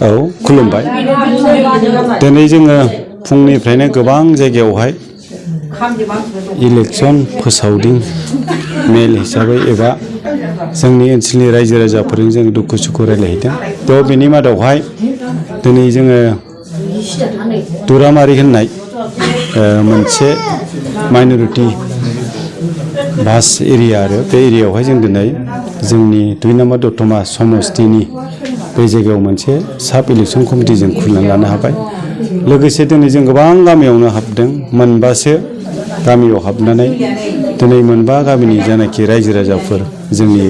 औ खुलुमबाय दिनै जोङो फुंनिफ्रायनो गोबां जायगायावहाय इलेक्सन फोसावदिं मेल हिसाबै एबा जोंनि ओनसोलनि रायजो राजाफोरजों जों दुखु सुखु रायलायहैदों थ' बेनि मादावहाय दिनै जोङो दुरामारि होननाय मोनसे माइनरिटि भास एरिया आरो बे एरियायावहाय जों दिनै जोंनि 2 नम्बर दतमा समस्तिनि बे जायगायाव मोनसे साब इलेक्सन कमिटि जों खुलिनानै लानो हाबाय लोगोसे दिनै जों गोबां गामियावनो हाबदों मोनबासो गामियाव हाबनानै दिनै मोनबा गामिनि जानाखि रायजो राजाफोर जोंनि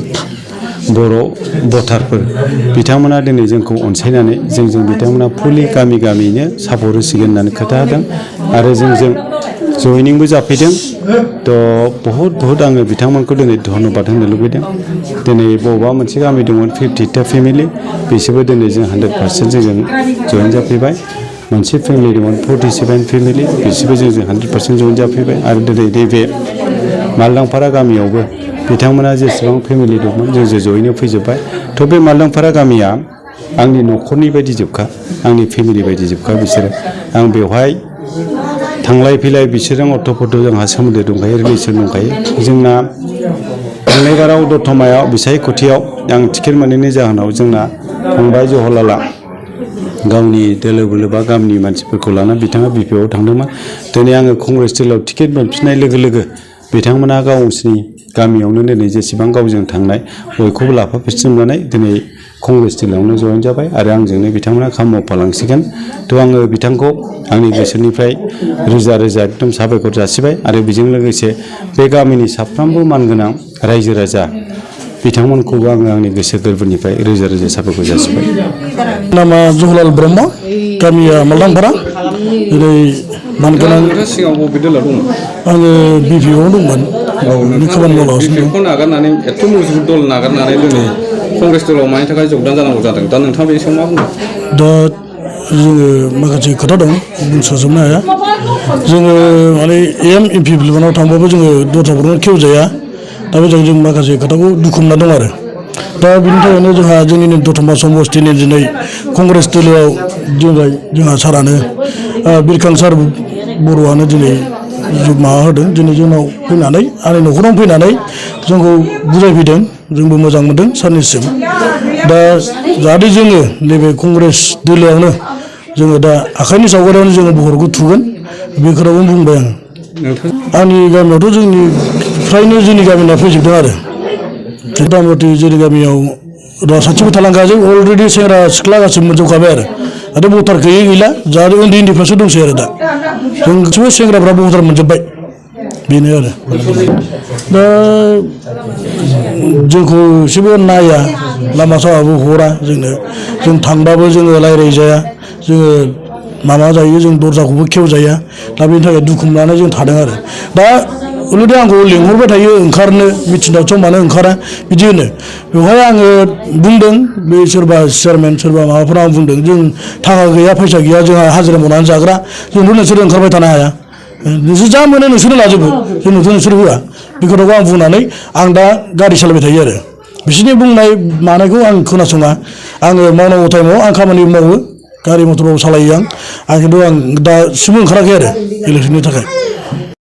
बर' भटारफोर बिथांमोना दिनै जोंखौ अनसायनानै जोंजों बिथांमोना फुलि गामि गामियैनो सापर्ट होसिगोन होननानै खोथा होदों आरो जोंजों जयनिंबो जाफैदों थ' बहुत आङो बिथांमोनखौ दिनै धन्यबाद होनो लुबैदों दिनै बबेबा मोनसे गामि दंमोन 50टा फेमिलि बिसोरबो दिनै जों 100% जोंजों जयेन जाफैबाय मोनसे फेमिलि दंमोन 47 फेमिलि बिसोरबो जोंजों 100% जयेन जाफैबाय आरो दिनै नैबे मालदांपारा गामियावबो बिथांमोना जेसेबां फेमिलि दंमोन जोंजों जयैनो फैजोब्बाय थ' बे मालदांपारा गामिया आंनि न'खरनि बायदि जोबखा आंनि फेमिलि बायदि जोबखा बिसोरो आं बेवहाय थांलाय फैलाय बिसोरजों अट'फट' जोंहा सोमोन्दो दंखायो रिलेसन दंखायो जोंना थांनाय बाराव दतमायाव बिसायख'थियाव आं टिकेट मोनैनि जाहोनाव जोंना फंबाय जवाहरलाला गावनि दोलो बोलो बा गामिनि मानसिफोरखौ लाना बिथाङा बिपिआव थांदोंमोन दिनै आङो कंग्रेस दलाव टिकेट मोनफिननाय लोगो लोगो बिथांमोना गावसिनि गामियावनो दिनै जेसेबां गावजों थांनाय बयखौबो लाफाफिननानै दिनै कंग्रेस दलावनो जयेन जाबाय आरो आंजोंनो बिथांमोना खामानि मावफालांसिगोन थ' आङो बिथांखौ आंनि गोसोनिफ्राय रोजा रोजा एकदम साबायखर जासिबाय आरो बेजों लोगोसे बे गामिनि साफ्रोमबो मानगोनां रायजो राजा बिथांमोनखौबो आङो आंनि गोसो गोरबोनिफ्राय रोजा रोजा साबायखर जासिबाय नामा जवाहरलाल ब्रह्म गामिया मालदांपारा दिनै मानगोनां सिगाङाव बबे दलाव दंमोन आङो बिपिआव दंमोन खामानि मावगासिनो बिपिखौ नागारनानै एथ' मजबुत दल नागारनानै दिनै कंग्रेस दलाव मानि थाखाय जगदान जानांगौ जादों दा नोंथाङा बे समाव मा बुङो दा जोङो माखासे खोथा दं बुंस'जोबनो हाया जोङो माने एमपि बिबानाव थांबाबो जोङो दस्राफोरनो खेवजाया दा बेजों जों माखासे खोथाखौ दुखु मोनना दं आरो दा बिनि थाखायनो जोंहा जोंनिनो दतमा समस्तिनि दिनै कंग्रेस दलाव जोंहा सारानो बिरखां सार बर'आनो दिनै माबा होदों दिनै जोंनाव फैनानै आंनि न'खराव फैनानै जोंखौ बुजायफैदों जोंबो मोजां मोनदों सारनिसिम दा जाहाथे जोङो नैबे कंग्रेस दलावनो जोङो दा आखाइनि सावगारियावनो जोङो भटखौ थुगोन बे खोथाखौनो बुंबाय आं आंनि गामियावथ' फ्रायनो जोंनि गामिना फैजोबदों आरो मथा मथि जोंनि गामियाव सासेबो थालांखासै अलरेडि सेंग्रा सिख्ला गासिबो मोनजोबखाबाय आरो भटार गैयै गैला जाहाथे उन्दै उन्दैफ्रासो दंसै आरो दा जों गासिबो सेंग्राफ्रा भटार मोनजोब्बाय बेनो आरो दा जोंखौ एसेबो नाया लामा सामाबो हरा जोंनो जों थांबाबो जोङो रायज्लायजाया जोङो माबा जायो जों दरजाखौबो खेवजाया दा बेनि थाखाय दुखु मोननानै जों थादों आरो दा अलरेडि आंखौ लिंहरबाय थायो ओंखारनो मिथिनायाव सम मानो ओंखारा बिदि होनो बेवहाय आङो बुंदों बे सोरबा चेयारमेन सोरबा माबाफोरा आं बुंदों जों थाखा गैया फैसा गैया जोंहा हाजिरा मावनानै जाग्रा जोंथ' नोंसोर ओंखारबाय थानो हाया नोंसोर जा मोनो नोंसोरनो लाजोबो जोंनोथ' नोंसोर होआ बे खोथाखौ आं बुंनानै आं दा गारि सालायबाय थायो आरो बिसोरनि बुंनाय मानायखौ आं खोनासङा आङो मावनांगौ टाइमाव आं खामानि मावो गारि मथरबो सालायो आं खिन्थु आं दासिमबो ओंखाराखै आरो इलेक्सननि थाखाय